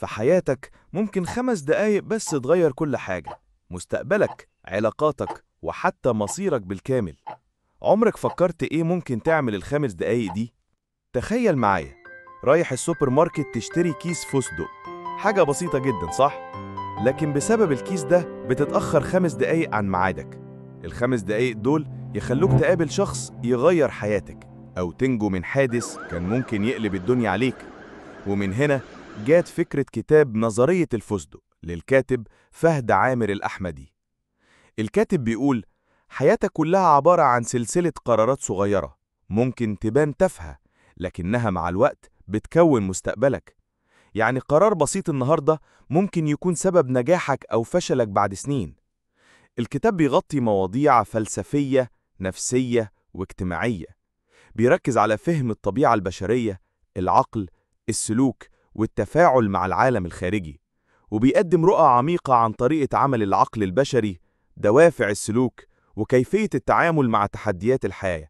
في حياتك ممكن 5 دقايق بس تغير كل حاجة، مستقبلك، علاقاتك، وحتى مصيرك بالكامل. عمرك فكرت إيه ممكن تعمل ال5 دقايق دي؟ تخيل معايا، رايح السوبر ماركت تشتري كيس فستق، حاجة بسيطة جدا صح؟ لكن بسبب الكيس ده بتتأخر 5 دقايق عن ميعادك. ال5 دقايق دول يخلوك تقابل شخص يغير حياتك، أو تنجو من حادث كان ممكن يقلب الدنيا عليك. ومن هنا جات فكرة كتاب نظرية الفستق للكاتب فهد عامر الأحمدي. الكاتب بيقول حياتك كلها عبارة عن سلسلة قرارات صغيرة ممكن تبان تافهة، لكنها مع الوقت بتكون مستقبلك. يعني قرار بسيط النهاردة ممكن يكون سبب نجاحك أو فشلك بعد سنين. الكتاب بيغطي مواضيع فلسفية، نفسية، واجتماعية. بيركز على فهم الطبيعة البشرية، العقل، السلوك، والتفاعل مع العالم الخارجي، وبيقدم رؤى عميقة عن طريقة عمل العقل البشري، دوافع السلوك، وكيفية التعامل مع تحديات الحياة.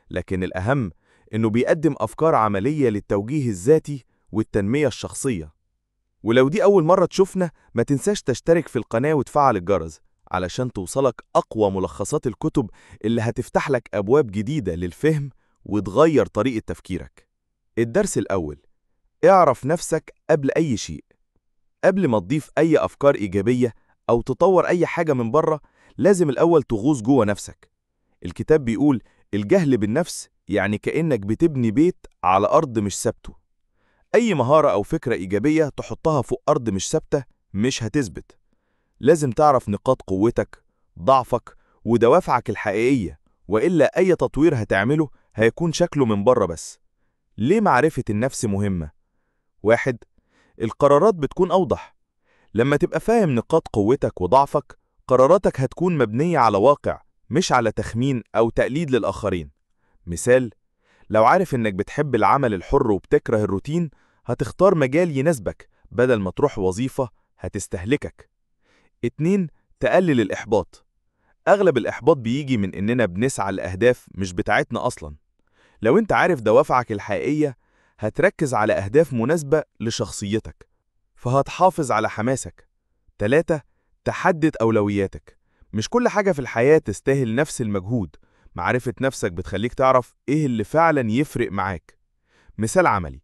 لكن الأهم إنه بيقدم أفكار عملية للتوجيه الذاتي والتنمية الشخصية. ولو دي أول مرة تشوفنا، ما تنساش تشترك في القناة وتفعل الجرس علشان توصلك أقوى ملخصات الكتب اللي هتفتح لك أبواب جديدة للفهم وتغير طريقة تفكيرك. الدرس الأول: اعرف نفسك قبل أي شيء. قبل ما تضيف أي أفكار إيجابية أو تطور أي حاجة من بره، لازم الأول تغوص جوه نفسك. الكتاب بيقول الجهل بالنفس يعني كأنك بتبني بيت على أرض مش ثابته. أي مهارة أو فكرة إيجابية تحطها فوق أرض مش ثابتة مش هتثبت. لازم تعرف نقاط قوتك، ضعفك، ودوافعك الحقيقية، وإلا أي تطوير هتعمله هيكون شكله من بره بس. ليه معرفة النفس مهمة؟ 1. القرارات بتكون أوضح. لما تبقى فاهم نقاط قوتك وضعفك، قراراتك هتكون مبنية على واقع، مش على تخمين أو تقليد للآخرين. مثال: لو عارف إنك بتحب العمل الحر وبتكره الروتين، هتختار مجال يناسبك بدل ما تروح وظيفة هتستهلكك. 2. تقلل الإحباط. أغلب الإحباط بيجي من إننا بنسعى لأهداف مش بتاعتنا أصلاً. لو أنت عارف دوافعك الحقيقية، هتركز على أهداف مناسبة لشخصيتك، فهتحافظ على حماسك. 3. تحدد أولوياتك. مش كل حاجة في الحياة تستاهل نفس المجهود. معرفة نفسك بتخليك تعرف إيه اللي فعلا يفرق معاك. مثال عملي: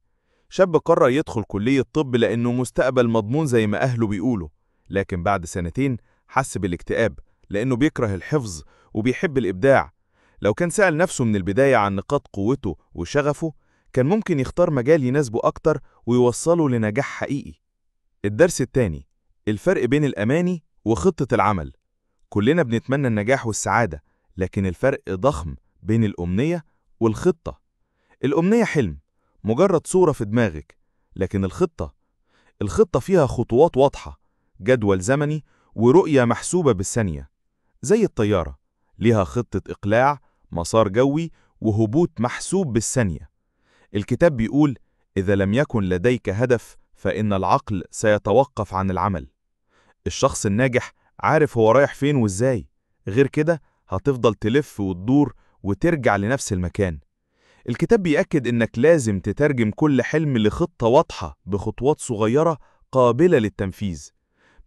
شاب قرر يدخل كلية طب لأنه مستقبل مضمون زي ما أهله بيقولوا، لكن بعد 2 سنين حس بالاكتئاب لأنه بيكره الحفظ وبيحب الإبداع. لو كان سأل نفسه من البداية عن نقاط قوته وشغفه، كان ممكن يختار مجال يناسبه أكتر ويوصله لنجاح حقيقي. الدرس الثاني: الفرق بين الأماني وخطة العمل. كلنا بنتمنى النجاح والسعادة، لكن الفرق ضخم بين الأمنية والخطة. الأمنية حلم، مجرد صورة في دماغك، لكن الخطة فيها خطوات واضحة، جدول زمني، ورؤية محسوبة بالثانية. زي الطيارة، ليها خطة إقلاع، مسار جوي، وهبوط محسوب بالثانية. الكتاب بيقول إذا لم يكن لديك هدف فإن العقل سيتوقف عن العمل. الشخص الناجح عارف هو رايح فين وإزاي، غير كده هتفضل تلف وتدور وترجع لنفس المكان. الكتاب بيأكد إنك لازم تترجم كل حلم لخطة واضحة بخطوات صغيرة قابلة للتنفيذ.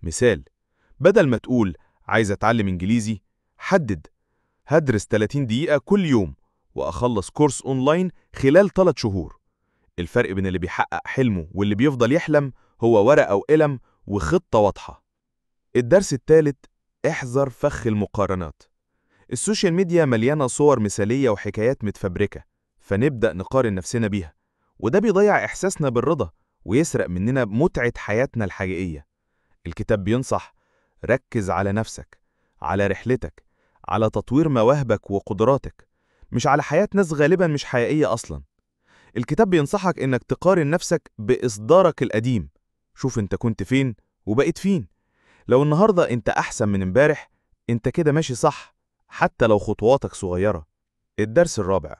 مثال: بدل ما تقول عايز أتعلم إنجليزي، حدد هدرس 30 دقيقة كل يوم وأخلص كورس أونلاين خلال 3 شهور. الفرق بين اللي بيحقق حلمه واللي بيفضل يحلم هو ورقة وقلم وخطة واضحة. الدرس الثالث: احذر فخ المقارنات. السوشيال ميديا مليانة صور مثالية وحكايات متفبركة، فنبدأ نقارن نفسنا بيها، وده بيضيع إحساسنا بالرضا ويسرق مننا متعة حياتنا الحقيقية. الكتاب بينصح ركز على نفسك، على رحلتك، على تطوير مواهبك وقدراتك، مش على حياة ناس غالبا مش حقيقية أصلا. الكتاب بينصحك إنك تقارن نفسك بإصدارك القديم. شوف أنت كنت فين وبقيت فين. لو النهاردة أنت أحسن من امبارح، أنت كده ماشي صح، حتى لو خطواتك صغيرة. الدرس الرابع: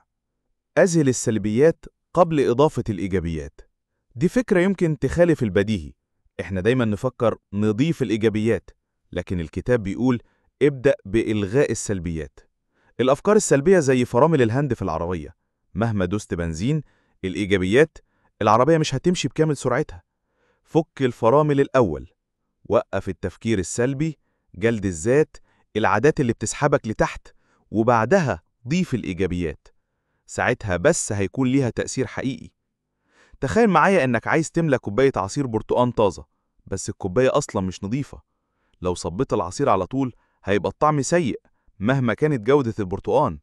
أزل السلبيات قبل إضافة الإيجابيات. دي فكرة يمكن تخالف البديهي. إحنا دايما نفكر نضيف الإيجابيات، لكن الكتاب بيقول ابدأ بإلغاء السلبيات. الأفكار السلبية زي فرامل الهند في العربية، مهما دوست بنزين، الإيجابيات العربية مش هتمشي بكامل سرعتها. فك الفرامل الأول، وقف التفكير السلبي، جلد الذات، العادات اللي بتسحبك لتحت، وبعدها ضيف الإيجابيات. ساعتها بس هيكون ليها تأثير حقيقي. تخيل معايا إنك عايز تملى كوباية عصير برتقان طازة، بس الكوباية أصلا مش نظيفة. لو صبيت العصير على طول هيبقى الطعم سيء مهما كانت جودة البرتقان.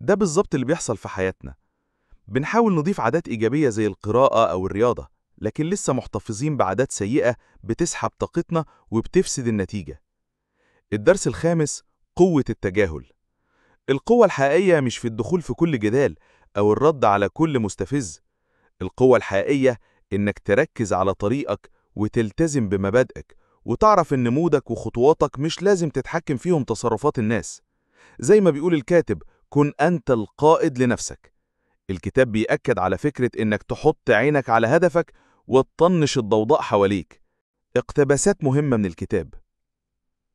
ده بالظبط اللي بيحصل في حياتنا. بنحاول نضيف عادات إيجابية زي القراءة أو الرياضة، لكن لسه محتفظين بعادات سيئة بتسحب طاقتنا وبتفسد النتيجة. الدرس الخامس: قوة التجاهل. القوة الحقيقية مش في الدخول في كل جدال أو الرد على كل مستفز. القوة الحقيقية إنك تركز على طريقك وتلتزم بمبادئك، وتعرف إن مودك وخطواتك مش لازم تتحكم فيهم تصرفات الناس. زي ما بيقول الكاتب: كن أنت القائد لنفسك. الكتاب بيأكد على فكرة إنك تحط عينك على هدفك وتطنش الضوضاء حواليك. اقتباسات مهمة من الكتاب: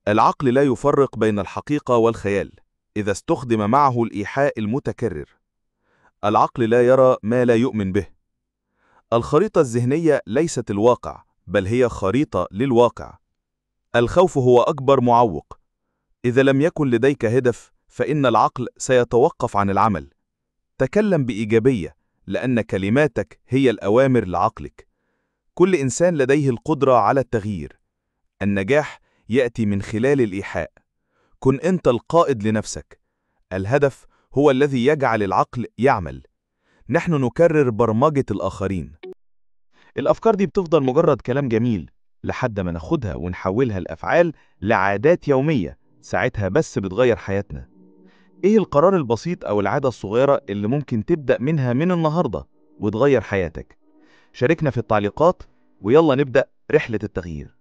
العقل لا يفرق بين الحقيقة والخيال إذا استخدم معه الإيحاء المتكرر. العقل لا يرى ما لا يؤمن به. الخريطة الذهنية ليست الواقع، بل هي خريطة للواقع. الخوف هو أكبر معوق. إذا لم يكن لديك هدف فإن العقل سيتوقف عن العمل. تكلم بإيجابية، لأن كلماتك هي الأوامر لعقلك. كل إنسان لديه القدرة على التغيير. النجاح يأتي من خلال الإيحاء. كن أنت القائد لنفسك. الهدف هو الذي يجعل العقل يعمل. نحن نكرر برمجة الآخرين. الأفكار دي بتفضل مجرد كلام جميل لحد ما ناخدها ونحولها لأفعال، لعادات يومية. ساعتها بس بتغير حياتنا. إيه القرار البسيط أو العادة الصغيرة اللي ممكن تبدأ منها من النهاردة وتغير حياتك؟ شاركنا في التعليقات، ويلا نبدأ رحلة التغيير.